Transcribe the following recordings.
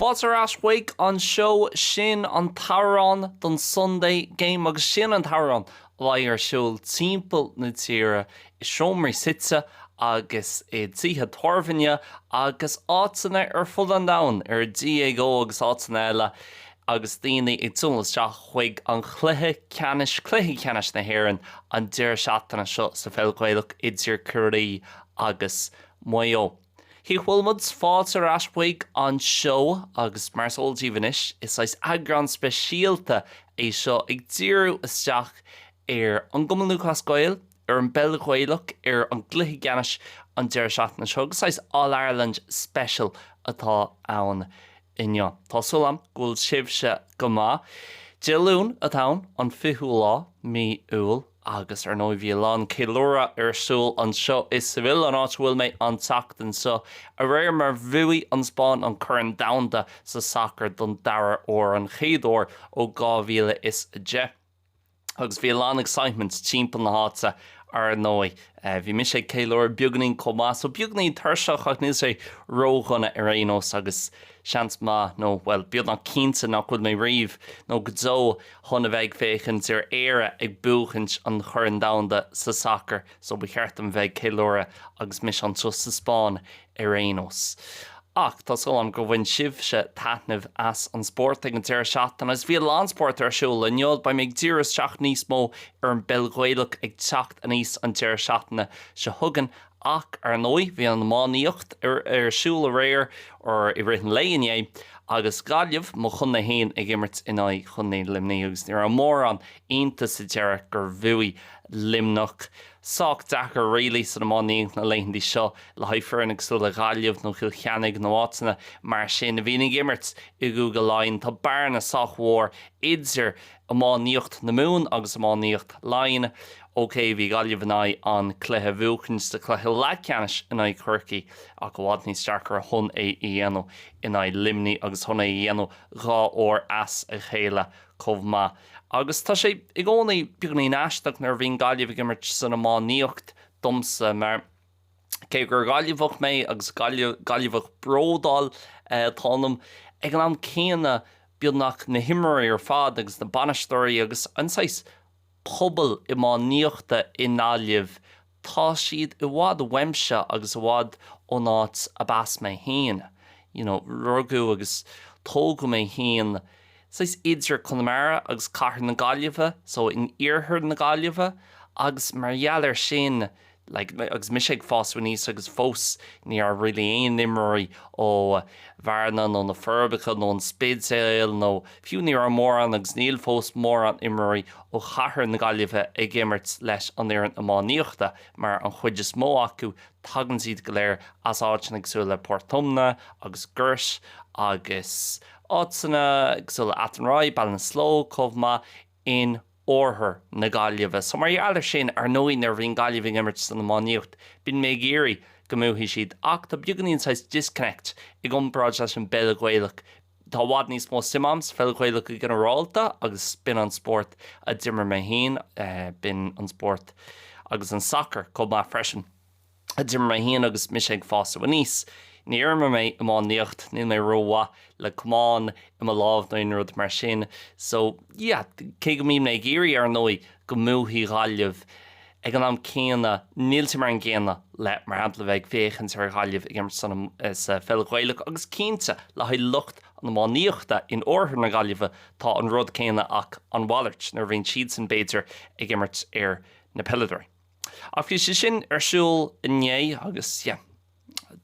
Fáilte ar ais chuig an seó. Sin an t-amhrán don Sunday Game agus sin an t-amhrán a bheidh ar siúl timpeall na tíre i seomraí suite agus i dtithe tábhairne agus áiteanna ar fud an domhain, ar GAAGO agus áiteanna eile agus daoine ag dul isteach chuig an chluiche ceannais, cluiche ceannais na hÉireann an deireadh seachtaine seo sa pheil Ghaelach idir Ciarraí agus Maigh Eo. Cén chaoi a bhfuil muid? Fáilte ar ais chuig an seó agus mar is eol daoibh anois, is saghas eagrán speisialta é seo ag díriú isteach ar an gCumann Lúthchleas Gael, ar an bpeil Ghaelach, ar an gcluiche ceannais an deireadh seachtaine seo agus saghas All Ireland Special atá ann inniu. Tá súil agam go bhfuil sibhse go maith. Dé Luain atá ann, an 20ú lá, mí Iúil. Agus ar ndóigh bhí a lán ceiliúradh ar siúl anseo i Seville, an áit a bhfuil mé an tseachtain seo, aréir mar bhuaigh an Spáinn an Corn Domhanda sa sacar don dara huair, an chéad uair ó 2010. Agus bhí a lán excitement timpeall na háite ar ndóigh. Bhí mise ag ceiliúradh beagáinín chomh maith, so beagáinín tuirseach ach níl sé ródhona ar aon nós agus seans maith, nó bhuel, beagnach cinnte nach bhfuil mé riamh nó go deo chun a bheith ag féachaint ar Éire ag buachaint an Choirn Domhanda sa sacar so ba cheart dom bheith ag ceiliúradh agus mise anseo sa Spáinn ar aon nós. Ach tá súil agam gur bhain sibhse taitneamh as an spórt ag an deireadh seachtaine agus bhí a lán spórt ar siúl inniu. Beidh mé ag díriú isteach níos mó ar an bpeil Ghaelach ag teacht aníos an deireadh seachtaine seo chugainn Ach, ar ndóigh, bhí an iománaíocht ar siúl aréir, or i rith an lae inné, agus Gaillimh, mo chontae féin, ag imirt in aghaidh Chontae Luimnigh agus ní raibh mórán iontas sa deireadh gur bhuaigh Luimneach. Sách deacair really san iománaíocht na laethanta seo le haghaidh foireann cosúil le Gaillimh nó Cill Chainnigh nó áiteanna mar sin a bhíonn ag imirt i gCúige Laighean. Tá bearna sách mhór idir iománaíocht na Mumhan agus iománaíocht Laighean. OK, bhí Gaillimh in ann an cluiche a bhuachaint sa chluiche leathcheannais in aghaidh Chorcaí ach i bhfad níos deacra chun é a dhéanamh in aghaidh Luimnigh agus chun é a dhéanamh 2 uair as a chéile chomh maith. Agus tá sé i gcónaí beagáinín aisteach nuair a bhíonn Gaillimh ag imirt san iománaíocht domsa mar Cé gur Gaillimheach mé agus Gaillimheach bródúil atá ionam, ag an am céanna beagnach na himreoirí ar fad agus na bainisteoirí agus an saghas pobal iománaíochta i nGaillimh, tá siad i bhfad uaimse agus i bhfad ón áit ab as mé féin. You know, rugadh agus tógadh mé féin saghas idir Conamara agus cathair na Gaillimhe, so in iarthar na Gaillimhe agus mar gheall air sin, like agus mise ag fás aníos agus fós ní raibh really aon imreoirí ó Bhearna nó na Forbacha nó an Spidéal nó fiú ní raibh mórán agus níl fós mórán imreoirí ó chathair na Gaillimhe ag imirt leis an fhoireann iománaíochta mar an chuid is mó acu tagann siad go léir as áiteanna cosúil le Port Omna agus Gort agus áiteanna cosúil le Athenry, Ballinasloe chomh maith in oirthear na Gaillimhe. So mar gheall ar sin, ar ndóigh nuair a bhíonn Gaillimh ag imirt san iománaíocht, bíonn mé ag iarraidh go mbuafaidh siad ach tá beagáinín saghas disconnect i gcomparáid leis an bpeil Ghaelach. Tá i bhfad níos mó suim a'm sa pheil Ghaelach go ginearálta agus b'in an spórt a d'imir mé féin, b'in an spórt agus an sacar chomh maith freisin. a d'imir mé féin agus mise ag fás aníos. Níor imir mé iománaíocht, níl mé rómhaith le camán i mo lámh nó aon rud mar sin. So, yeah, cé go mbím ag iarraidh ar ndóigh go mbuafaidh Gaillimh, ag an am céanna níl sé mar an gcéanna le, mar shampla, bheith ag féachaint ar Ghaillimh ag imirt san, sa pheil Ghaelach agus cinnte le haghaidh lucht an iománaíochta in oirthear na Gaillimhe tá an rud céanna ach an mhalairt nuair a bhíonn siadsan b'fhéidir ag imirt ar na peileadóirí. Ach bhí sé sin ar siúl inné agus yeah,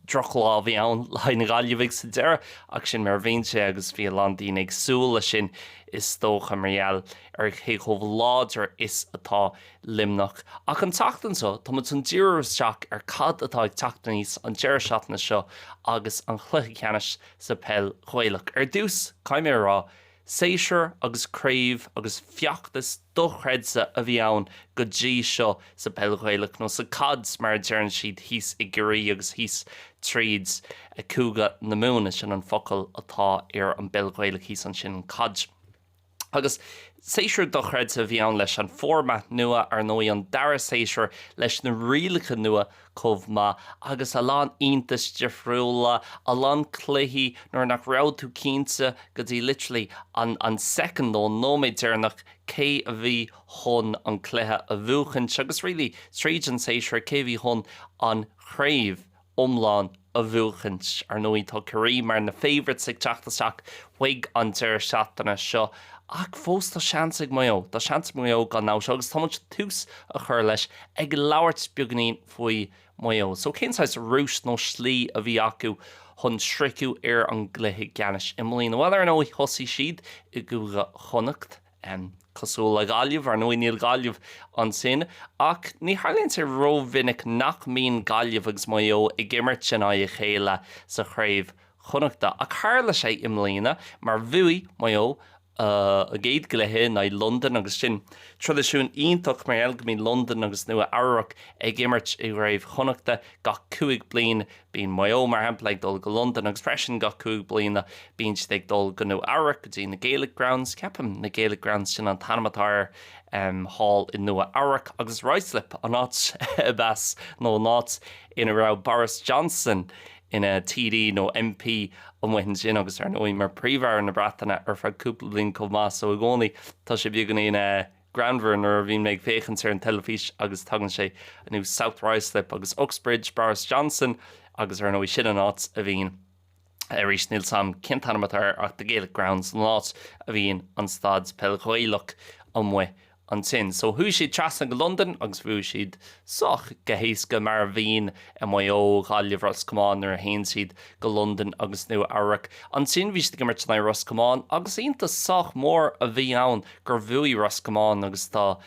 drochlá a bhí ann le haghaidh na Gaillimhigh sa deireadh ach sin mar a bhíonn sé agus bhí a lán daoine ag súil leis sin is dócha mar gheall ar cé chomh láidir is atá Luimneach. Ach an tseachtain seo tá muid chun díriú isteach ar cad atá ag teacht aníos an deireadh seachtaine seo agus an chluiche ceannais sa peil Ghaelach. Ar dtús, caithfidh mé a rá, Séasúr agus craobh agus feachtas dochreidte a bhí ann go dtí seo sa bpeil Ghaelach, nó sa caid mar a deireann siad thíos i gCiarraí agus thíos tríd Cúige na Mumhan, sin an focal atá ar an bpeil Ghaelach thíos ansin, an caid. Agus séasúr dochreidte a bhí ann leis an format nua, ar ndóigh, an dara séasúr leis na rialacha nua chomh maith, agus a lán iontais difriúla, a lán cluichí nuair nach raibh tú cinnte go dtí literally an an soicind nó an nóiméad deireanach cé a bhí chun an cluiche a bhuachaint agus really tríd an séasúr cé a bhí chun an chraobh iomlán a bhuachaint. Ar ndóigh, tá Ciarraí mar na favourites ag teacht isteach chuig an deireadh seachtaine seo ach fós tá seans ag Maigh Eo, tá seans ag Maigh Eo gan dabht agus tá muid tús a chur leis ag labhairt beagainín faoi Maigh Eo. So cén saghas route nó slí a bhí acu chun sroicheadh ar an gcluiche ceannais i mbliana? Bhuel, ar ndóigh, thosaigh siad i gCúige Chonnacht. Cosúil le Gaillimh, ar ndóigh níl Gaillimh ansin, ach ní tharlaíonn sé rómhinic nach mbíonn Gaillimh agus Maigh Eo ag imirt in aghaidh a chéile sa chraobh Chonnachta. Ach tharla sé i mbliana mar bhuaigh Maigh Eo a gcéad gcluiche in aghaidh Londain agus sin traidisiún iontach mar gheall go mbíonn Londain agus Nua Eabhrac ag imirt i gcraobh Chonnachta gach 5 bliain. Bíonn Maigh Eo, mar shampla, ag dul go Londain agus freisin gach 5 bliana bíonn siad ag dul go Nua Eabhrac go dtí na Gaelic Grounds, ceapaim, na Gaelic Grounds, sin an t-ainm atá air thall i Nua Eabhrac agus Ruislip an áit ab as nó an áit ina raibh Boris Johnson ina TD nó MP amuigh ansin agus ar ndóigh mar Príomh-Aire na Breataine ar feadh cúpla bliain chomh maith so i gcónaí tá sé beagáinín greannmhar nuair a bhíonn mé ag féachaint ar an teilifís agus tagann sé anuas South Ruislip agus Uxbridge, Boris Johnson agus ar ndóigh sin an áit a bhíonn arís níl 's a'm cén t-ainm atá air ach The Gaelic Grounds an áit a bhíonn an staid peil Ghaelach amuigh ansin. So chuaigh siad trasna go Londain agus bhuaigh siad sách go héasca mar a bhíonn i Maigh Eo, Gaillimh, Ros Comáin nuair a théann siad go Londain agus Nua Eabhrac. Ansin bhí siad ag imirt in aghaidh Ros Comáin agus iontas sách mór a bhí ann gur bhuaigh Ros Comáin agus tá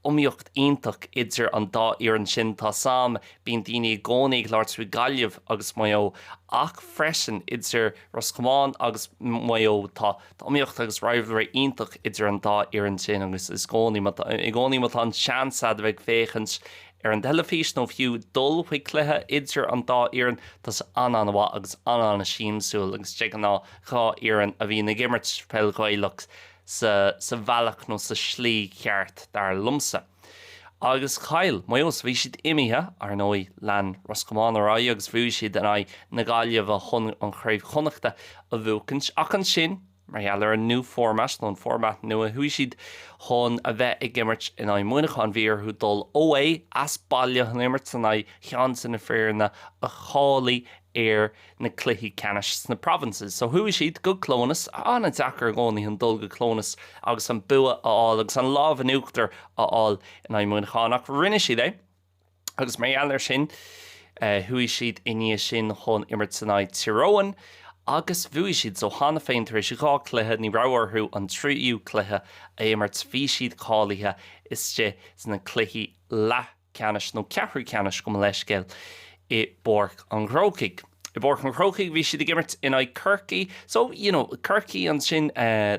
iomaíocht iontach idir an dá fhoireann sin. Tá 's a'm, bíonn daoine i gcónaí ag labhairt faoi Gaillimh agus Maigh Eo ach freisin idir Ros Comáin agus Maigh Eo tá iomaíocht agus rivalry iontach idir an dá fhoireann sin agus is gcónaí i gcónaí má tá an seans a'd a bheith ag féachaint ar an teilifís nó fiú dul chuig cluiche idir an dá fhoireann, tá sé an-an-mhaith agus an-an-siamsúil agus de ghnáth dhá fhoireann a bhíonn ag imirt peil Ghaelach sa sa bhealach nó sa slí cheart dar liomsa. Agus chaill Maigh Eo, so bhí siad imithe, ar ndóigh lean Ros Comáin ar aghaidh agus bhuaigh siad in aghaidh na Gaillimhe chun an Chraobh Chonnachta a bhuachaint ach ansin, Mar gheall ar an new format, nó an format nua, chuaigh siad chun a bheith ag imirt in aghaidh Muineacháin. Bhí orthu dul away, as baile, chun imirt in aghaidh cheann de na foirne a cháiligh ar na cluichí ceannais sna provinces. So chuaigh siad go Clónas, an-deacair i gcónaí chun dul go Clónas agus an bua a fháil agus an lámh in uachtar a fháil in aghaidh Muineacháin, ach rinne siad é. Agus mar gheall air sin, chuaigh siad i ndiaidh sin chun imirt in aghaidh Tír Eoghain agus bhuaigh siad. So cheana féin, tar éis 2 cluiche, ní raibh orthu an tríú cluiche a imirt, bhí siad cáilithe istigh sna cluichí leathcheannais, nó ceathrú ceannais gabh mo leithscéal, i bPáirc an Chrócaigh. I bPáirc an Chrócaigh bhí siad ag imirt in aghaidh Corcaí. So, you know, Corcaigh ansin,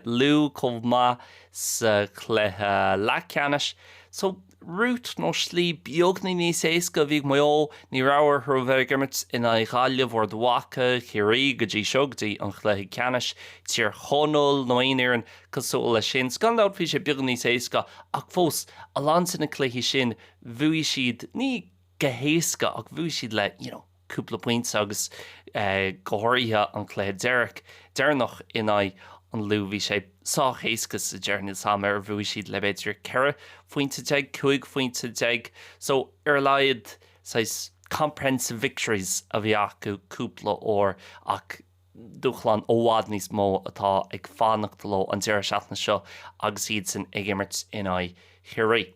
Lú chomh maith sa chluiche leathcheannais. So, route nó slí beagní níos éasca a bhí ag Maigh Eo, ní raibh orthu a bheith ag imirt in aghaidh Ghaillimh, Ard Mhacha, Ciarraí go dtí seo, go dtí an chluiche ceannais, Tír Chonaill nó aon fhoireann cosúil leis sin. So gan dabht bhí sé beagán níos éasca ach fós, a lán de na cluichí sin bhuaigh siad, ní go héasca ach bhuaigh siad le, you know, cúpla pointe agus go háirithe an cluiche deireadh, deireanach in aghaidh an Lú, bhí sé sách éasca sa deireadh, níl 's a'm ar bhuaigh siad le b'fhéidir 14 phointe, 15 phointe. So ar a laghad saghas comprehensive victories a bhí acu cúpla uair ach dúshlán i bhfad níos mó atá ag fanacht leo an deireadh seachtaine seo agus iadsan ag imirt in aghaidh Chiarraí.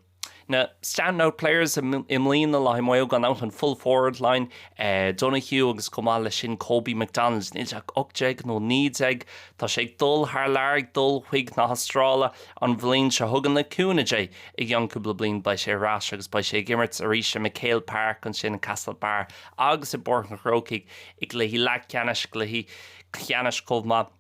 Na standout players i mbliana le haghaidh Maigh Eo gan dabht an full forward line, Donoghue agus chomh maith leis sin Kobe McDonald, níl sé ach 18 nó 19, tá sé ag dul thar lear, ag dul chuig na hAstráile an bhliain seo chugainn le cúnamh Dé i gceann cúpla bliain beidh sé ar ais agus beidh sé ag imirt arís i MacHale Park ansin i Castlebar agus i bPáirc an Chrócaigh i gcluichí leathcheannais, cluichí ceannais chomh maith.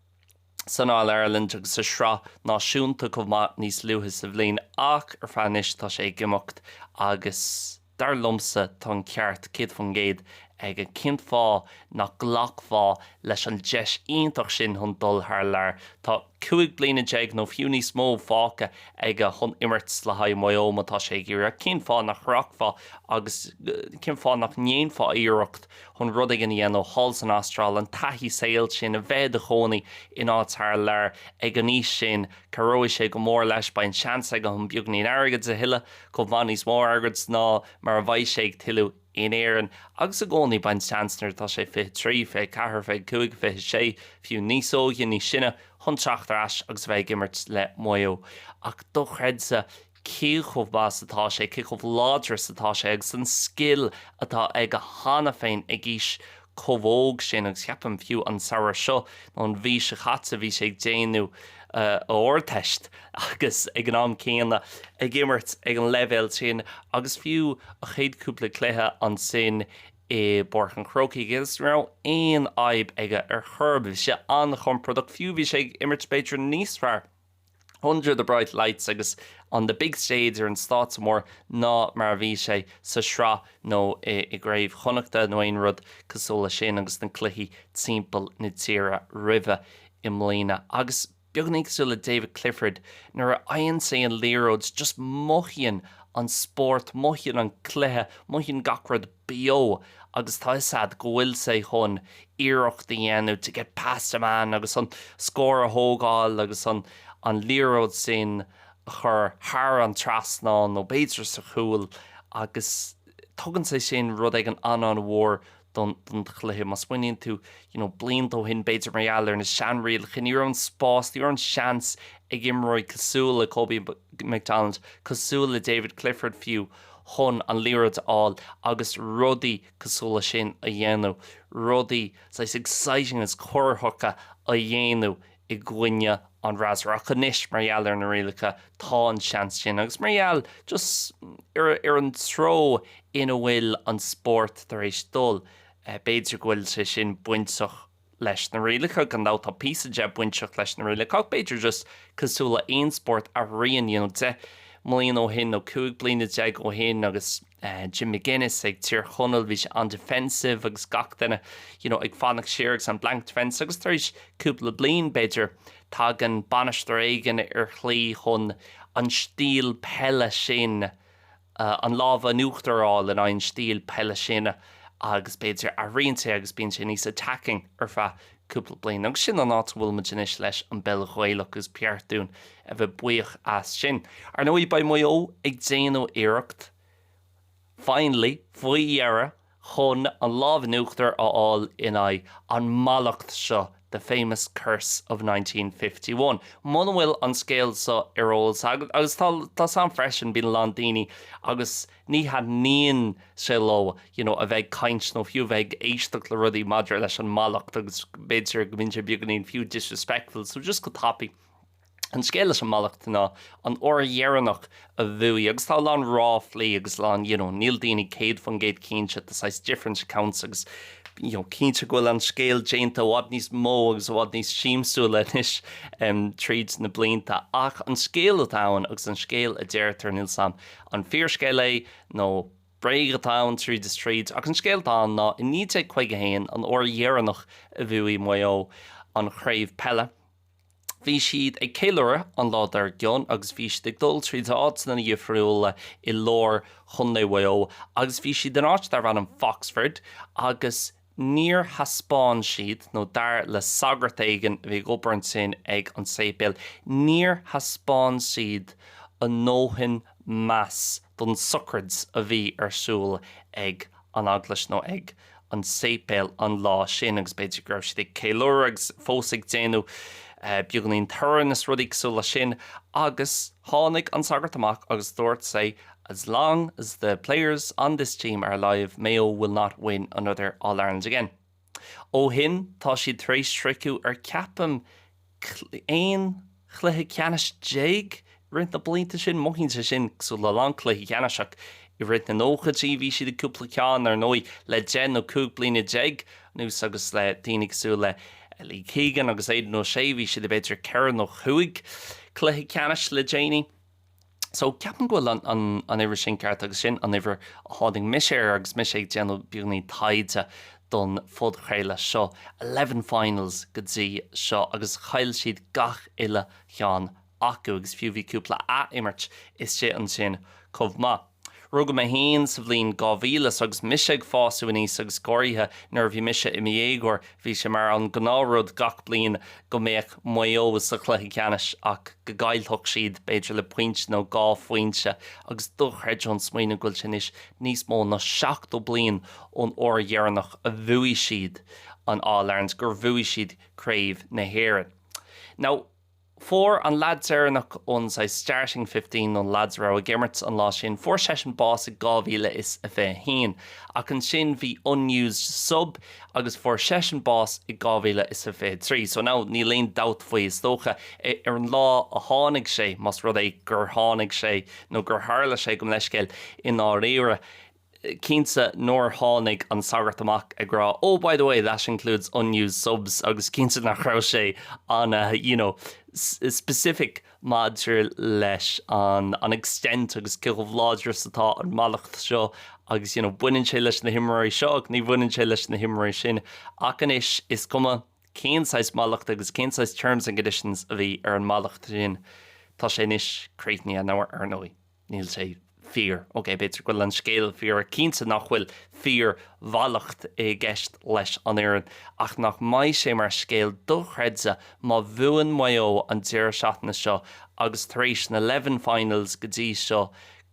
san All Ireland agus sa Sraith Náisiúnta chomh maith níos luaithe sa bhliain ach ar feadh anois tá sé ag imeacht agus dar liomsa tá an ceart 100% aige. Cén fáth nach nglacfá leis an deis iontach sin chun dul thar lear? Tá 15 bliana nó fiú níos mó fágtha aige chun imirt le haghaidh Mhaigh Eo má tá sé ag iarraidh. Cén fáth nach rachfá agus cén fáth nach ndéanfá iarracht chun rud éigin a dhéanamh thall san Astráil, an taithí saoil sin, a bheith i do chónaí in áit thar lear ag an aois sin, cabhróidh sé go mór leis, beidh an seans aige chun beagáinín airgid a thuilleadh, chomh maith níos mó airgid ná mar a bheidh sé ag tuilleadh in Éirinn agus i gcónaí beidh an seans nuair atá sé 23, 24, 25, 26, fiú níos óige, níos sine, chun teacht ar ais agus a bheith ag imirt le Maigh Eo. Ach dochreidte cé chomh maith is atá sé, cé chomh láidir is atá sé agus an scil atá aige cheana féin ag aois chomh hóg sin agus ceapaim fiú an samhradh seo nó an mhí seo caite bhí sé ag déanamh a Ardteist agus ag an am céanna ag imirt ag an leibhéal sin agus fiú a chéad cúpla cluiche ansin i bPáirc an Chrócaigh agus ní raibh aon fhadhb aige ar chor ar bith. Bhí sé an-chompordach, fiú bhí sé ag imirt b'fhéidir níos fearr under the bright lights agus on the big stage ar an stáitse mór ná mar a bhí sé sa sraith nó i gCraobh Chonnachta nó aon rud cosúil leis sin agus na cluichí timpeall na tíre roimhe i mbliana. Agus beagáinín cosúil le David Clifford, nuair a fhaigheann sé an liathróid just mothaíonn an spórt, mothaíonn an cluiche, mothaíonn gach rud beo agus tá 'fhios a'd go bhfuil sé chun iarracht a dhéanamh to get past a man agus an scór a thógáil agus an an liathróid sin a chur thar an trasnán nó b'fhéidir sa chúl agus tugann sé sin rud éigin an-an-mhór don don chluiche. Má smaoiníonn tú you know blianta ó shin b'fhéidir mar gheall ar na seanrialacha ní raibh an spás, ní raibh an seans ag imreoirí cosúil le Kobe McDonald, cosúil le David Clifford fiú chun an liathróid a fháil agus rudaí cosúil leis sin a dhéanamh, rudaí saghas exciting agus corraitheacha a dhéanamh i gcoinne an fhreasúra. Ach anois, mar gheall ar na rialacha, tá an seans sin agus mar gheall just ar ar an treo ina bhfuil an spórt tar éis dul, b'fhéidir go bhfuil sé sin bainteach leis na rialacha, gan dabht tá píosa de bainteach leis na rialacha ach b'fhéidir just cosúil le aon spórt athraíonn, you know, 10 mbliana ó shin nó 15 bliana ó shin agus Jim McGuinness ag Tír Chonaill bhí sé an-defensive agus gach duine you know ag fanacht siar agus an blank defence agus tar éis cúpla bliain b'fhéidir tagann bainisteoir éigin ar shlí chun an stíl peile sin an lámh in uachtar a fháil in aghaidh an stíl peile sin agus b'fhéidir athraíonn sé agus bíonn sé níos attacking ar feadh cúpla bliain. Agus sin an áit a bhfuil muid anois leis an bpeil Ghaelach agus ba cheart dúinn a bheith buíoch as sin. Ar ndóigh beidh Maigh Eo ag déanamh iarracht finally, faoi dheireadh, chun an lámh in uachtar a fháil in aghaidh an mallacht seo, the famous curse of 1951. Muna bhfuil an scéal seo ar eolas agat, agus tá 'fhios a'm freisin, bíonn a lán daoine agus ní thaitníonn sé leo you know a bheith ag caint nó fiú a bheith ag éisteacht le rudaí maidir leis an mallacht agus b'fhéidir go mbíonn sé beagáinín fiú disrespectful, so just go tapaidh. An scéal leis an mallacht ná an uair dheireanach a bhuaigh, agus tá a lán ráflaí agus a lán, you know, níl daoine 100% cinnte, tá saghas different accounts agus, you know, cinnte go bhfuil an scéal déanta i bhfad níos mó agus i bhfad níos siamsúla anois tríd na blianta. Ach an scéal atá ann agus an scéal a deirtear, níl 's a'm an fíorscéal é nó bréag atá ann tríd is tríd, ach an scéal atá ann ná i 1951, an uair dheireanach a bhuaigh Maigh Eo an chraobh peile, Bhí siad ag ceiliúradh an lá dár gcionn agus bhí siad ag dul tríd áiteanna dhifriúla i lár Chontae Mhaigh Eo agus bhí siad in áit darbh ainm Foxford agus níor thaispeáin siad, nó dar le sagart éigin a bhí ag obair ansin ag an séipéal, níor thaispeáin siad a ndóthain meas don sochraid a bhí ar siúl ag an eaglais nó ag an séipéal an lá sin agus b'fhéidir go raibh siad ag ceiliúradh agus fós ag déanamh beagáinín torainn is rudaí cosúil leis sin agus tháinig an sagart amach agus dúirt sé as long as the players on this team are alive, Mayo will not win another All-Ireland again. Ó shin tá siad tar éis sroicheadh ar ceapaim 11 chluiche ceannais i rith na blianta sin. Mothaíonn sé sin cosúil le a lán cluichí ceannais ach i rith na nóchaidí bhí siad i gcúpla ceann ar ndóigh le 10 nó 15 bliana anuas agus le daoine cosúil le Lee Keegan agus Aidan O'Shea bhí siad i b'fhéidir ceithre nó chúig cluiche ceannais le déanaí. So, ceapaim go bhfuil an uimhir sin ceart agus sin an uimhir a tháinig mise air agus mise ag déanamh beagainín taighde don phodchraoladh seo. 11 finals go dtí seo agus chaill siad gach uile cheann acu agus fiú bhí cúpla ath-imirt istigh ansin chomh maith. Rugadh mé féin sa bhliain 2000 so agus mise ag fású aníos agus go háirithe nuair a bhí mise i mo dhéagóir bhí sé mar an gnáthrud gach bliain go mbeadh Maigh Eo sa chluiche ceannais ach go gcaillfeadh siad b'fhéidir le pointe nó dhá phointe agus dochreidte an smaoineamh go bhfuil sé anois níos mó ná 70 bliain ón uair dheireanach a bhuaigh siad an All Ireland, gur bhuaigh siad Craobh na hÉireann. Now. Fuair an leaid deireanach ón saghas starting fifteen nó na leaids a raibh ag imirt an lá sin, fuair seisean bás i 2021. Ach ansin bhí unused sub agus fuair seisean bás i 2023. So now níl aon dabht faoi is dócha ar an lá a tháinig sé, más rud é gur tháinig sé nó gur tharla sé gabh mo leithscéal i ndáiríre, Cinnte nár tháinig an sagart amach ag rá oh by the way that includes unused subs agus cinnte nach raibh sé ana you know specific maidir leis an an extent agus cé chomh láidir is atá an mallacht seo agus you know baineann sé leis na himreoirí seo ach ní bhaineann sé leis na himreoirí sin ach anois is cuma cén saghas mallacht agus cén saghas terms and conditions a bhí ar an mallacht sin tá sé anois críochnaithe now ar ndóigh. Níl sé fíor. Ok, b'fhéidir go bhfuil an scéal fíor ach cinnte nach bhfuil fíor-mhallacht i gceist leis an fhoireann. Ach nach mbeidh sé mar scéal dochreidte má bhuann Maigh Eo an deireadh seachtaine seo agus tar éis na 11 finals go dtí seo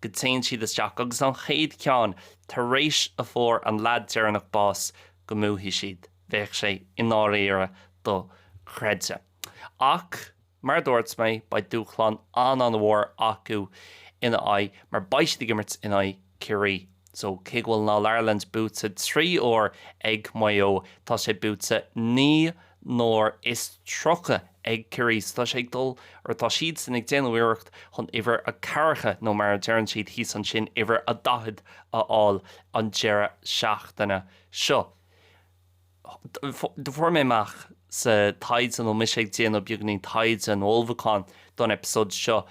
go dtéann siad isteach agus an chéad cheann tar éis a fuair an leaid deireanach bás go mbuafaidh siad. Bheadh sé i ndáiríre dochreidte. Ach. Mar a dúirt mé, beidh dúshlán an-an-mhór acu ina aghaidh mar beidh siad ag imirt in aghaidh Ciarraí. So, cé go bhfuil an All-Ireland buaite 3 uair ag Maigh Eo, tá sé buaite 39 n-uair ag Ciarraí. So tá sé ag dul, or tá siadsan ag déanamh iarracht chun uimhir a ceathracha, nó mar a deireann siad thíos ansin, uimhir a 40 a fháil an deireadh seachtaine seo. Fuair mé amach sa taighde, nó mise ag déanamh beagáinín taighde nó ullmhúcháin don eipeasóid seo,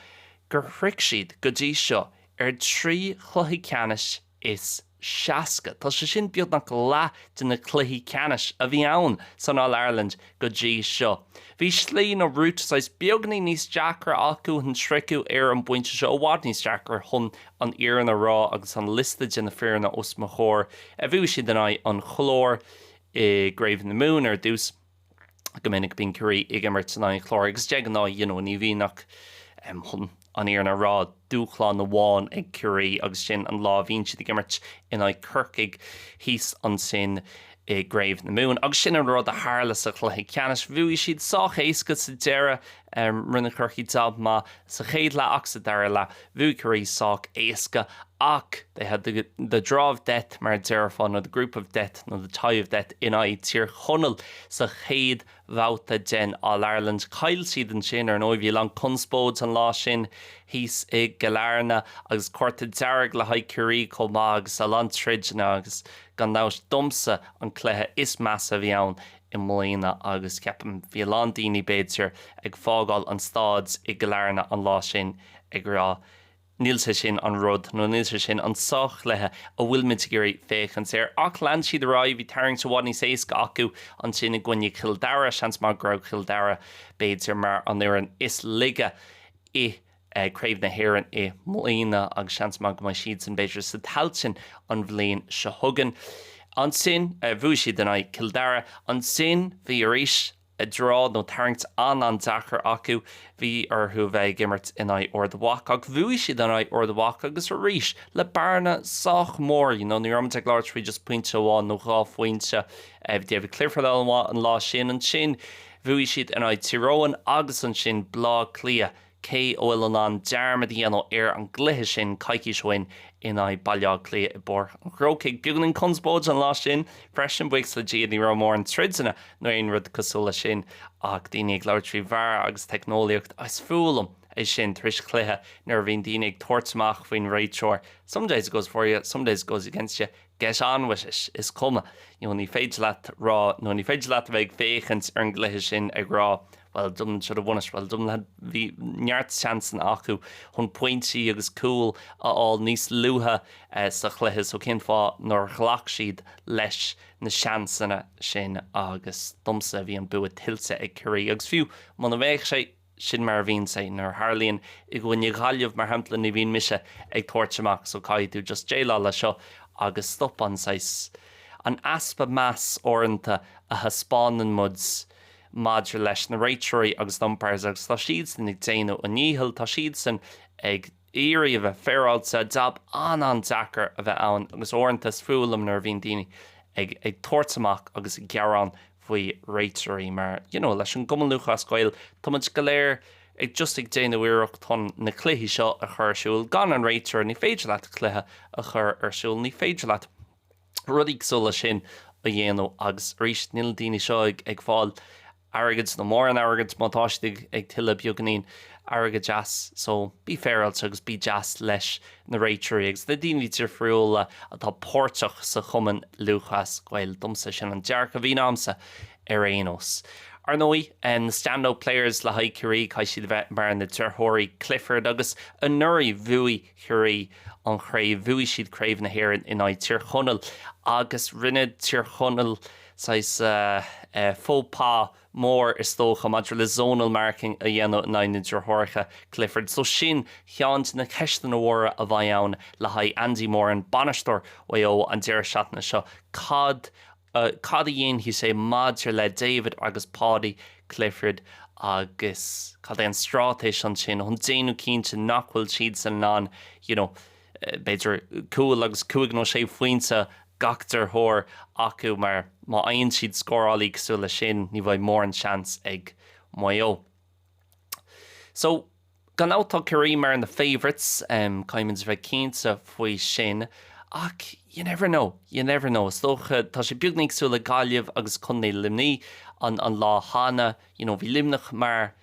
gur shroich siad go dtí seo ar 3 chluiche ceannais is 60. Tá sé sin beagnach leath de na cluichí ceannais a bhí ann san All Ireland go dtí seo. Bhí slí nó route saghas beagáinín níos deacra acu chun sroicheadh ar an bpointe seo, i bhfad níos deacra chun an fhírinne a rá agus an liosta de na foirne os mo chomhair. Bhuaigh siad in aghaidh an Chláir i gCraobh na Mumhan ar dtús. Go minic bíonn Ciarraí ag imirt in aghaidh an Chláir agus de ghnáth you know ní bhíonn ach chun an fhírinne a rá, dúshlán amháin ag Ciarraí agus sin an lá a bhíonn siad ag imirt in aghaidh Corcaigh thíos ansin i gCraobh na Mumhan. Agus sin an rud a tharla sa chluiche ceannais. Bhuaigh siad sách éasca sa deireadh. Rinne Corcaigh jab maith sa chéad leath ach sa dara leath bhuaigh Ciarraí sách éasca ach they had the the draw of death mar a déarfá nó the group of death nó the tie of death in aghaidh Tír Chonaill sa chéad bhabhta den All Ireland. Chaill siad ansin ar ndóigh bhí a lán conspóid an lá sin thíos i gCill Airne agus cárta dearg le haghaidh Ciarraí chomh maith agus a lán troideanna agus gan dabht domsa an cluiche is measa a bhí ann i mbliana agus ceapaim bhí a lán daoine b'fhéidir ag fágáil an staid i gCill Airne an lá sin ag rá níl sé sin an rud nó níl sé sin an sárchluiche a bhfuil muid ag iarraidh féachaint air. Ach lean siad ar aghaidh, bhí tarraingt i bhfad níos éasca acu ansin i gcoinne Chill Dara, seans maith go raibh Cill Dara b'fhéidir mar an fhoireann is laige i Craobh na hÉireann i mbliana agus seans maith go mbeidh siadsan b'fhéidir sa Tailteann an bhliain seo chugainn. Ansin, bhuaigh siad in aghaidh Cill Dara. Ansin, bhí arís draw nó tarraingt an-an-deacair acu. Bhí orthu a bheith ag imirt in aghaidh Ard Mhacha ach bhuaigh siad in aghaidh Ard Mhacha agus arís le bearna sách mór. You know, ní raibh muid ag labhairt faoi just pointe amháin nó dhá phointe. Bhí David Clifford an-mhaith an lá sin. Ansin, bhuaigh siad in aghaidh Tír Eoghain agus ansin Bleá Cliath. Cé a bhfuil in ann dearmad a dhéanamh ar an gcluiche sin coicís ó shin in aghaidh Baile Átha Cliath i bPáirc an Chrócaigh? Beagáinín conspóid an lá sin freisin, buíochas le Dia ní raibh mórán troideanna nó aon rud cosúil leis sin ach daoine ag labhairt faoi VAR agus teicneolaíocht. Is fuath liom é sin tar éis cluiche nuair a bhíonn daoine ag tabhairt amach faoin réiteoir. Some days it goes for you, some days it goes against you. Get on with it, is cuma. You know, ní féidir leat rá nó ní féidir leat a bheith ag féachaint ar an gcluiche sin ag rá. Well, Dublin should have won it. Well, Dublin had, bhí neart seansanna acu chun pointí agus cúil a fháil níos luaithe sa chluiche so cén fáth nár ghlac siad leis na seansanna sin agus domsa bhí an bua tuillte ag Ciarraí agus fiú muna mbeadh sé, sin mar a bhíonn sé nuair a tharlaíonn i gcoinne Ghaillimh mar shampla ní bhíonn mise ag tabhairt amach so caithfidh tú just déileáil le seo agus stop an saghas an easpa meas uaireanta a thaispeánann muid maidir leis na réiteoirí agus na umpires agus tá siadsan ag déanamh a ndícheall tá siadsan ag iarraidh a bheith féaráilte, jab an-an-deacair a bheith ann agus uaireanta is fuath liom nuair a bhíonn daoine ag ag tabhairt amach agus ag gearán faoi réiteoirí mar you know leis an gCumann Lúthchleas Gael tá muid go léir ag just ag déanamh iarracht chun na cluichí seo a chur ar siúl gan an réiteoir ní féidir leat cluiche a chur ar siúl ní féidir leat rudaí cosúil leis sin a dhéanamh agus arís níl na daoine seo ag ag fáil airgid nó mórán airgid má tá siad ag tuilleamh beagáinín airgid as so bí féaráilte agus bí deas leis na réiteoirí agus na daoine difriúla atá páirteach sa Chumann Lúthchleas Gael. Domsa sin an dearcadh a bhíonn a'msa ar aon nós. Ar ndóigh, na standout players le haghaidh Ciarraí, caithfidh siad a bheith mar na deartháirí Clifford agus anuraidh bhuaigh Ciarraí an chraobh, bhuaigh siad Craobh na hÉireann in aghaidh Tír Chonaill agus rinne Tír Chonaill saghas faux pas mór is dócha maidir le zonal marking a dhéanamh in aghaidh na deartháireacha Clifford. So sin ceann de na ceisteanna mhóra a bheidh ann le haghaidh Andy Moran, bainisteoir Mhaigh Eo an deireadh seachtaine seo. Cad cad a dhéanfaidh sé maidir le David agus Paudie Clifford agus cad é an straitéis ansin chun déanamh cinnte nach bhfuil siadsan in ann you know b'fhéidir cúl agus cúig nó sé phointe gach deartháir acu mar má fhaigheann siad scórálaí cosúil leis sin ní bheidh mórán seans ag Maigh Eo. So, gan dabht tá Ciarraí mar na favourites, caithfimid a bheith cinnte faoi sin ach you never know, you never know. Is dócha tá sé beagnach cosúil le Gaillimh agus Contae Luimnigh an an lá cheana, you know bhí Luimneach mar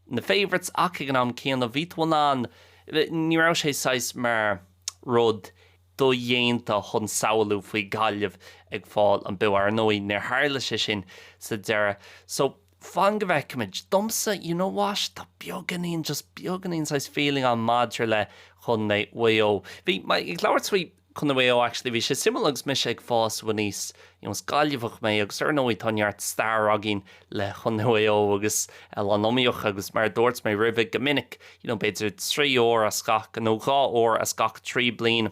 na favourites ach ag an am céanna bhí tú in ann, ní raibh sé saghas mar rud dodhéanta chun samhlú faoi Gaillimh ag fáil an bua. Ar ndóigh, níor tharla sé sin sa deireadh. So, fan go bhfeicfimid. Domsa, you know what, tá beagáinín, just beagáinín saghas feeling ann maidir le Contae Mhaigh Eo. Bhí mé ag labhairt faoi Contae Mhaigh Eo actually, bhí sé suimiúil agus mise ag fás aníos, you know, is Gaillimheach mé agus ar ndóigh tá neart stair againn le Contae Mhaigh Eo agus Oileán Iomaíoch agus mar a dúirt mé roimhe go minic, you know, b'fhéidir 3 uair as gach, nó 2 uair as gach 3 bliain,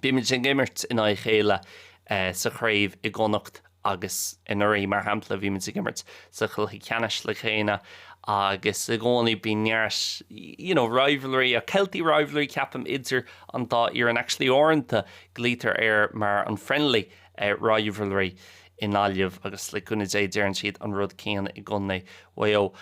bímid ag imirt in aghaidh a chéile sa chraobh i gConnacht agus anuraidh, mar shampla, bhí muid ag imirt sa chluiche ceannais le chéile agus i gcónaí bíonn neart, you know, rivalry, ach healthy rivalry ceapaim idir an dá fhoireann. Actually uaireanta glaoitear air mar an friendly rivalry i nGaillimh agus le cúnamh Dé deireann siad an rud céanna i gContae Mhaigh Eo.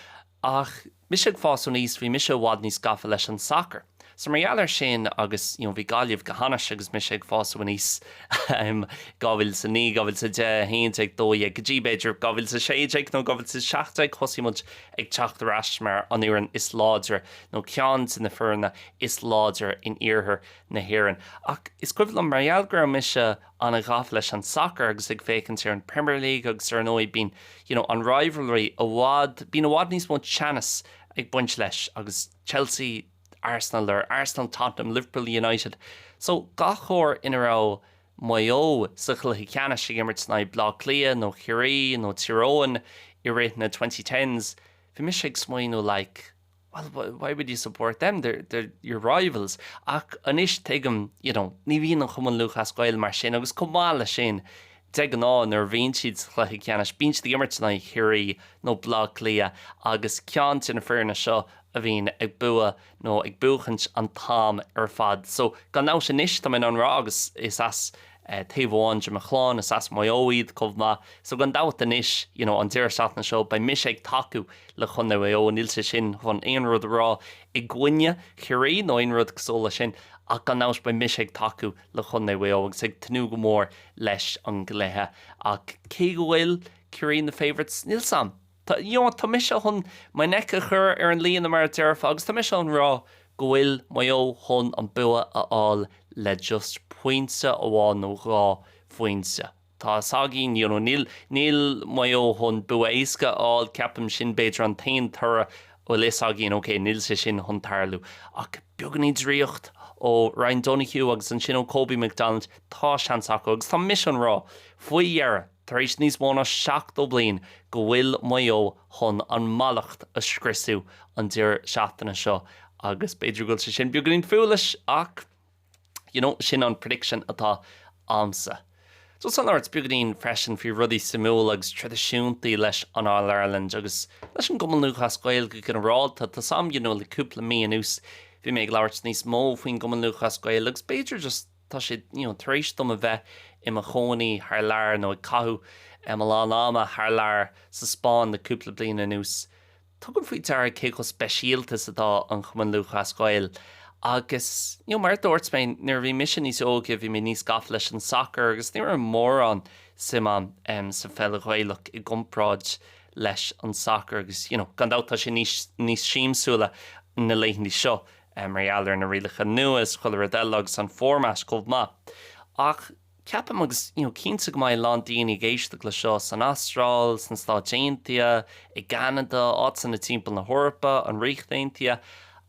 Ach mise ag fás aníos bhí mise i bhfad níos gafa leis an sacar. So mar gheall air sin agus you know bhí Gaillimh go hainnis agus mise ag fás aníos 2009, 2010, 11, 12 go dtí b'fhéidir 2016 nó 2017 thosaigh muid ag teacht ar ais mar an fhoireann is láidre nó ceann de na foirne is láidre in iarthar na hÉireann. Ach is cuimhin liom mar gheall go raibh mise an-ghafa leis an sacar agus ag féachaint ar an Premier League agus ar ndóigh bíonn you know an rivalry i bhfad, bíonn i bhfad níos mó teannas ag baint leis agus Chelsea, Arsenal or Arsenal, Tottenham, Liverpool, United. So gach uair ina raibh Maigh Eo sa chluiche ceannais ag imirt in aghaidh Bleá Cliath nó Chiarraí nó Tír Eoghain i rith na 2010s bhí mise ag smaoineamh like well why would you support them, they're, they're your rivals. Ach anois tuigim, you know, ní bhíonn an Cumann Lúthchleas Gael mar sin agus chomh maith leis sin, de ghnáth nuair a bhíonn siad sa chluiche ceannais, bíonn siad ag imirt in aghaidh Chiarraí nó Bleá Cliath agus ceann de na foirne seo a bhíonn ag bua nó ag buachaint an t-am ar fad. So gan dabht anois tá mé in ann rá agus is as taobh amháin de mo chlann, is as Maigh Eo iad chomh maith. So gan dabht anois, you know, an deireadh seachtaine seo beidh mise ag tacú le Contae Mhaigh Eo, níl sé sin chun aon rud a rá i gcoinne Chiarraí nó aon rud cosúil leis sin ach gan dabht beidh mise ag tacú le Contae Mhaigh Eo agus ag tnúth go mór leis an gcluiche. Ach cé go bhfuil Ciarraí na favourites, níl 's a'm. Tá, you know, tá mise chun my neck a chur ar an líne mar a déarfá agus tá mise chun rá go bhfuil Maigh Eo chun an bua a fháil le just pointe amháin nó dhá phointe. Tá a fhios againn, you know, níl, níl Maigh Eo chun bua éasca a fháil, ceapaim, sin b'fhéidir an t-aon toradh a bhfuil fhios againn, ok, níl sé sin chun tarlú. Ach beagáinín draíocht ó Ryan Donoghue agus ansin ó Kobe McDonald, tá seans acu agus tá mise chun rá, faoi dheireadh, tar éis níos mó ná 70 bliain, go bhfuil Maigh Eo chun an mallacht a scriosadh an deireadh seachtaine seo agus b'fhéidir go bhfuil sé sin beagáinín foolish ach you know, sin an prediction atá a'msa. So chun labhairt beagáinín freisin faoi rudaí suimiúla agus traidisiúntaí leis an All Ireland agus leis an gCumann Lúthchleas Gael go ginearálta. Tá 's a'm, you know, le cúpla mí anuas bhí mé ag labhairt níos mó faoin gCumann Lúthchleas Gael agus b'fhéidir just tá sé, you know, tar éis dom a bheith i mo chónaí thar lear nó ag caitheamh a lán ama thar lear sa Spáinn le cúpla bliain anuas. Tugaim faoi deara cé chomh speisialta is atá an Chumann Lúthchleas Gael agus, you know, mar a dúirt mé, nuair a bhí mise níos óige bhí mé níos gafa leis an sacar agus ní raibh mórán suim a'm sa pheil Ghaelach i gcomparáid leis an sacar agus, you know, gan dabht tá sé níos, níos siamsúla na laethanta seo mar gheall ar na rialacha nua is chuile rud eile agus an format chomh maith. Ach. Ceapaim agus, you know, cinnte go mbeidh a lán daoine ag éisteacht le seo san Astráil, sna Stáit Aontaithe, i gCeanada, áiteanna timpeall na hEorpa, an Ríocht Aontaithe,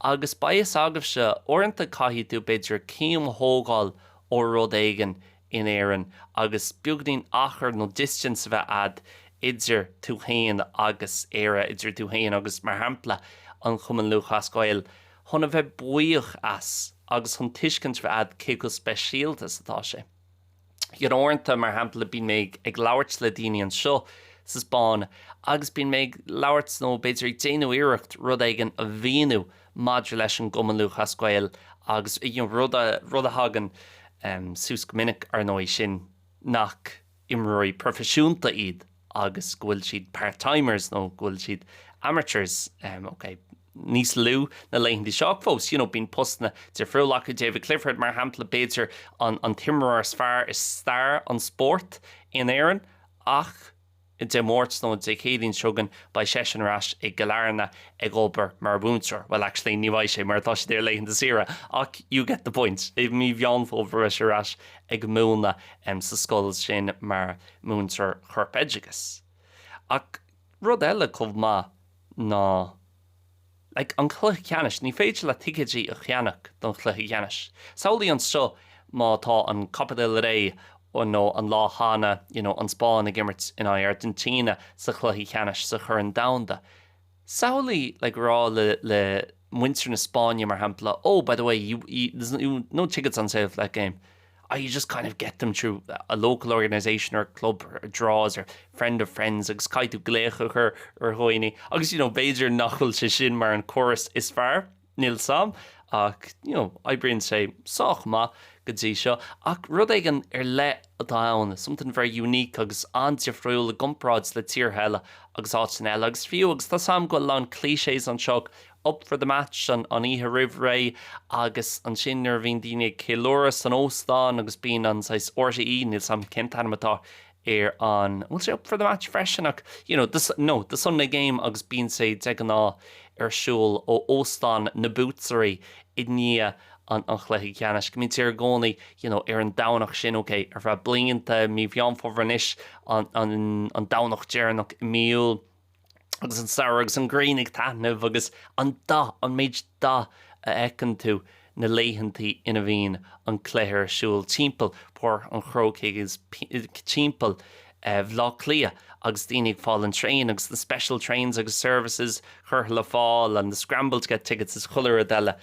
agus beidh fhios agaibhse, uaireanta caithfidh tú b'fhéidir céim a thógáil ó rud éigin in Éirinn agus beagainín achar nó distance a bheith a'd idir tú fhéin agus Éire, idir tú fhéin agus, mar shampla, an Chumann Lúthchleas Gael. chun a bheith buíoch as agus chun tuiscint a bheith a'd cé chomh speisialta is atá sé. You know, uaireanta, mar shampla, bíonn mé ag labhairt le daoine anseo sa Spáinn agus bíonn mé ag labhairt nó b'fhéidir ag déanamh iarracht rud éigin a mhíniú maidir leis an gCumann Lúthchleas Gael agus, you know, rud a, rud a thagann suas go minic, ar ndóigh, sin nach imreoirí proifisiúnta iad agus go bhfuil siad part-timers nó go bhfuil siad amateurs, ok, níos lú na laethanta seo ach fós, you know, bíonn postanna difriúla acu, David Clifford mar shampla, b'fhéidir an an t-imreoir is fearr i stair an spóirt in Éirinn ach Dé Máirt nó Dé Céadaoin seo chugainn beidh seisean ar ais i gCill Airne ag obair mar mhúinteoir. Well actually ní bheidh sé mar tá siad ar laethanta saoire ach you get the point. I mí Mheán Fómhair beidh sé ar ais ag múineadh sa scoil sin mar mhúinteoir chorpoideachais. Ach rud eile chomh maith ná like an cluiche ceannais, ní féidir leat ticéidí a cheannach don chluiche ceannais. Samhlaigh anseo má tá an Copa del Rey nó an lá cheana you know an Spáinn ag imirt in aghaidh Argentina sa chluiche ceannais sa Chorn Domhanda. Samhlaigh like rá le le muintir na Spáinne mar shampla oh by the way you, you, there's no, no tickets on sale for that game. Oh, you just kind of get them through a local organisation or club or draws or friend of friends agus caithfidh tú glaoch a chur ar dhaoine agus you know b'fhéidir nach bhfuil sé sin mar an córas is fearr níl 's a'm ach you know oibríonn sé sách maith go dtí seo ach rud éigin ar leith atá ann something very unique agus an-difriúil i gcomparáid le tíortha eile agus áiteanna eile agus fiú agus tá 's a'm go bhfuil a lán clichés anseo up for the match an oíche roimh ré agus ansin nuair a bhíonn daoine ag ceiliúradh san óstán agus bíonn an saghas RTÉ níl 's a'm cén t-ainm atá ar an bhfuil sé up for the match freisin ach you know the no the Sunday game agus bíonn sé de ghnáth ar siúl ó óstán na Buaiteoirí i ndiaidh an an chluiche ceannais go mbíonn sé i gcónaí you know ar an Domhnach sin ok ar feadh blianta mí Mheán Fómhair anois an an an Domhnach deireanach i mí Iúil agus an samhradh agus an ghrian ag taitneamh agus an dath, an méid dath a fheiceann tú na laethantaí ina bhíonn an cluiche ar siúl timpeall Páirc an Chrócaigh agus timpeall Bhaile Átha Cliath agus daoine ag fáil an traein agus the special trains agus services curtha le fáil and the scramble to get tickets is chuile rud eile.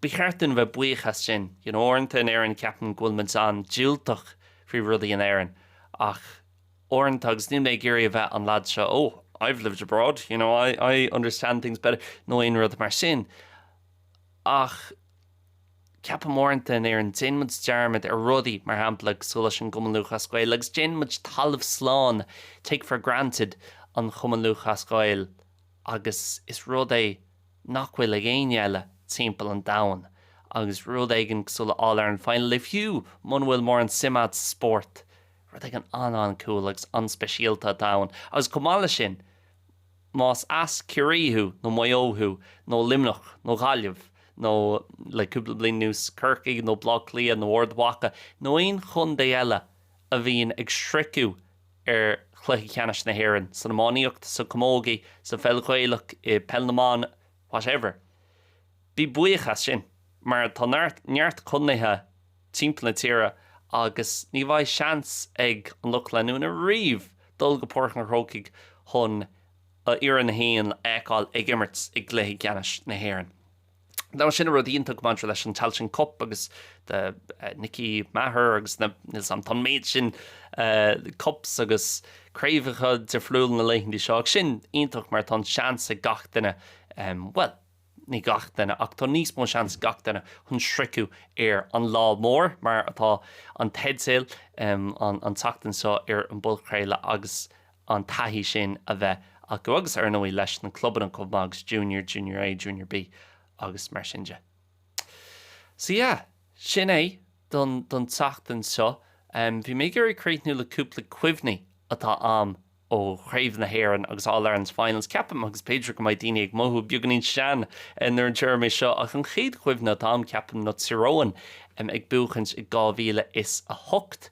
Ba cheart dúinn a bheith buíoch as sin. You know, uaireanta in Éirinn ceapaim go bhfuil muid an-diúltach faoi rudaí in Éirinn ach uaireanta agus níl mé ag iarraidh a bheith an lad seo oh I've lived abroad you know I I understand things better nó aon rud mar sin ach ceapaim uaireanta in Éirinn déanann muid dearmad ar rudaí mar shampla cosúil leis an gCumann Lúthchleas Gael agus déanann muid talamh slán take for granted an Chumann Lúthchleas Gael agus is rud é nach bhfuil ag éinne eile timpeall an domhain agus rud éigin cosúil le All Ireland Final fiú muna bhfuil mórán suim agat sa spórt Rud éigin an-an-cool agus an-speisialta atá ann. Agus chomh maith leis sin, más as Ciarraí thú, nó Maigh Eo thú, nó Luimneach, nó Gaillimh, nó le cúpla bliain anuas Corcaigh, nó Baile Átha Cliath, nó Ard Mhacha, nó aon chontae eile a bhíonn ag sroicheadh ar chluiche ceannais na hÉireann, san iománaíocht, sa chamógaí, sa pheil Ghaelach, i peil na mban, whatever. Bí buíoch as sin, mar tá neart, neart contaetha timpeall na tíre agus ní bheidh seans ag an lucht leanúna riamh dul go Páirc an Chrócaigh chun a fhoireann féin a fheiceáil ag imirt i gcluiche ceannais na hÉireann. Now sin an rud iontach maidir leis an Tailteann Cup agus the Nicky Maher agus na, níl 's a'm, tá an méid sin cups agus craobhacha difriúla na laethanta seo ach sin iontach mar tá an seans ag gach duine, bhuel, ní gach duine ach tá níos mó seans ag gach duine chun sroicheadh ar an lá mór mar atá an teideal an tseachtain seo ar an bpodchraoladh agus an taithí sin a bheith acu agus ar ndóigh leis na clubanna chomh maith agus Junior, Junior A, Junior B agus mar sin de. So yeah, sin é don don tseachtain seo. Bhí mé ag iarraidh críochnú le cúpla cuimhní atá a'm ó Chraobh na hÉireann agus All Ireland Finals, ceapaim, agus b'fhéidir go mbeidh daoine ag mothú beagáinín sean nuair a deir mé seo ach an chéad chuimhne atá a'm, ceapaim, ná Tír Eoghain ag buachaint i 2008.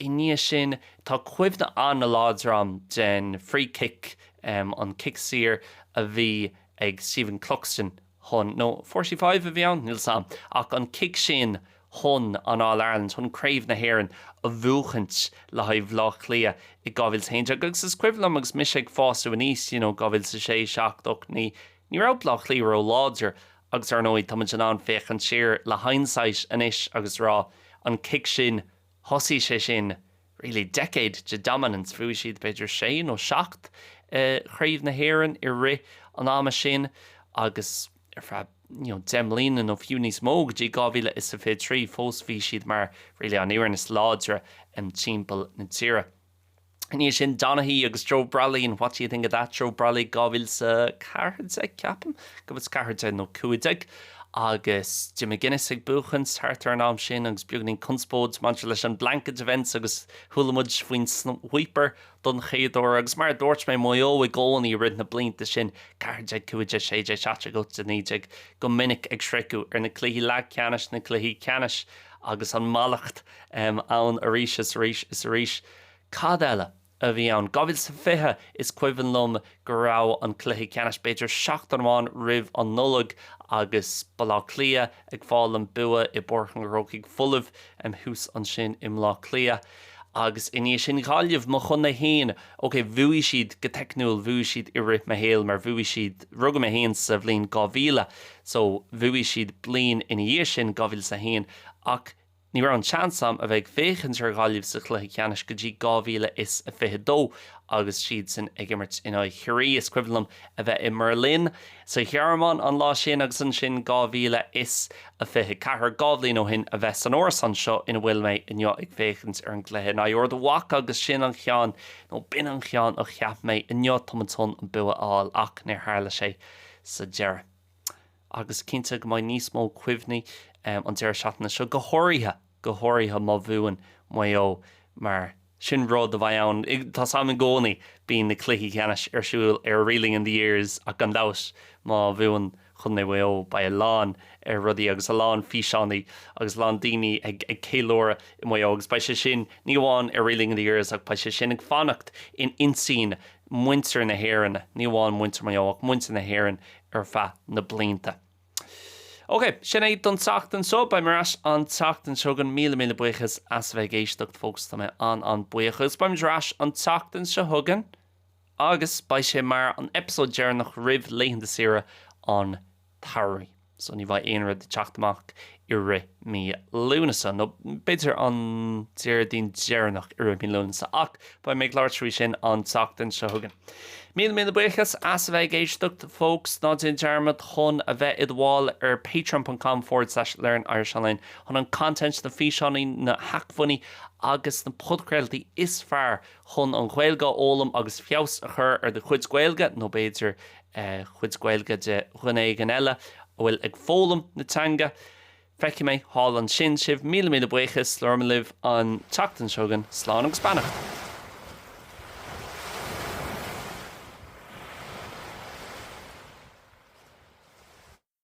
I ndiaidh sin, Tá cuimhne an-láidir a'm den free kick, an cic saor a bhí ag Stephen Cluxton chun, nó 45 a bhí ann? Níl 's a'm, ach an cic sin chun an All Ireland, chun Craobh na hÉireann a bhuachaint le haghaidh Bhaile Átha Cliath i 2011 agus is cuimhin liom agus mise ag fásadh aníos, you know, 2006, 7, 8, 9, ní raibh Baile Átha Cliath ró-láidir agus ar ndóigh tá muid in ann féachaint siar le hindsight anois agus rá an cic sin Thosaigh sé sin really decade de dominance, bhuaigh siad b'fhéidir sé nó seacht Chraobh na hÉireann i rith an ama sin agus ar feadh you know 10 mbliana nó fiú níos mó go dtí 2023 fós bhí siad mar really an fhoireann is láidre timpeall na tíre. I ndiaidh sin, Donaghy agus Joe Brolly and what do you think of that, Joe Brolly 2014, ceapaim, 2014 nó 15, agus Jim McGuinness ag buachaint thart ar an am sin agus beagáinín conspóid maidir leis an blanket events agus chuala muid faoin sweeper don chéad uair agus mar a dúirt mé, Maigh Eo i gcónaí i rith na blianta sin, 14, 15, 16, 17, 18, 19, go minic ag sroicheadh ar na cluichí leathcheannais, na cluichí ceannais agus an mallacht ann arís is arís is arís. Cad eile a bhí ann? 2020, is cuimhin liom go raibh an cluiche ceannais b'fhéidir seachtain amháin roimh an Nollaig agus Baile Átha Cliath ag fáil an bua i bPáirc an Chrócaigh folamh thuas ansin i mBleá Cliath. Agus i ndiaidh sin Gaillimh, mo chontae féin, ok bhuaigh siad go teicniúil, bhuaigh siad i rith mo shaoil mar bhuaigh siad, rugadh mé féin sa bhliain 2000 so bhuaigh siad bliain ina dhiaidh sin, 2001, ach Ní raibh an seans a'm a bheith ag féachaint ar Ghaillimh sa chluiche ceannais go dtí 2022 agus siadsan ag imirt in aghaidh Chiarraí. Is cuimhin liom a bheith i mBerlin sa Ghearmáin an lá sin agus ansin 2024, 2 bhliain ó shin, a bheith san árasán seo ina bhfuil mé inniu ag féachaint ar an gcluiche in aghaidh Ard Mhacha agus sin an cheann, nó b'in an cheann a cheap mé inniu tá muid chun an bua a fháil ach níor tharla sé sa deireadh. agus cinnte go mbeidh níos mó cuimhní an deireadh seachtaine seo, go háirithe, go háirithe má bhuann Maigh Eo, mar sin rud a bheidh ann, tá 's a'm i gcónaí, bíonn na cluichí ceannais ar siúl ar Reeling in the Years ach gan dabht má bhuann Contae Mhaigh Eo beidh a lán rudaí agus a lán físeánaí agus a lán daoine ag ag ceiliúradh i Maigh Eo agus beidh sé sin ní amháin ar Reeling in the Years ach beidh sé sin ag fanacht in intinn muintir na hÉireann, ní amháin muintir Mhaigh Eo ach muintir na hÉireann ar feadh na blianta. Ok, sin é don tseachtain seo. Beidh mé ar ais an tseachtain seo chugainn. Míle míle buíochas as a bheith ag éisteacht, folks. Tá mé an-an-buíoch. Agus beimid ar ais an tseachtain seo chugainn agus beidh sé mar an eipeasóid deireanach roimh laethanta saoire an tsamhraidh. So ní bheidh aon rud ag teacht amach i rith mí Lúnasa, nó b'fhéidir an Déardaoin deireanach i rith mí Lúnasa, ach beidh mé ag labhairt faoi sin an tseachtain seo chugainn. Míle míle buíochas as a bheith ag éisteacht, folks. Ná déan dearmad chun a bheith i do bhall ar patreon ponc com forward slash learn Irish online chun an content, na físeáin, na hacmhainní agus na podchraoltaí is fearr chun an Ghaeilge a fhoghlaim agus feabhas a chur ar do chuid Gaeilge, nó b'fhéidir chuid Gaeilge de dhuine éigin eile a bhfuil ag foghlaim na teanga. Feicfidh mé thall ansin sibh. Míle míle buíochas. Labhróidh mé libh an tseachtain seo chugainn. Slán agus beannacht.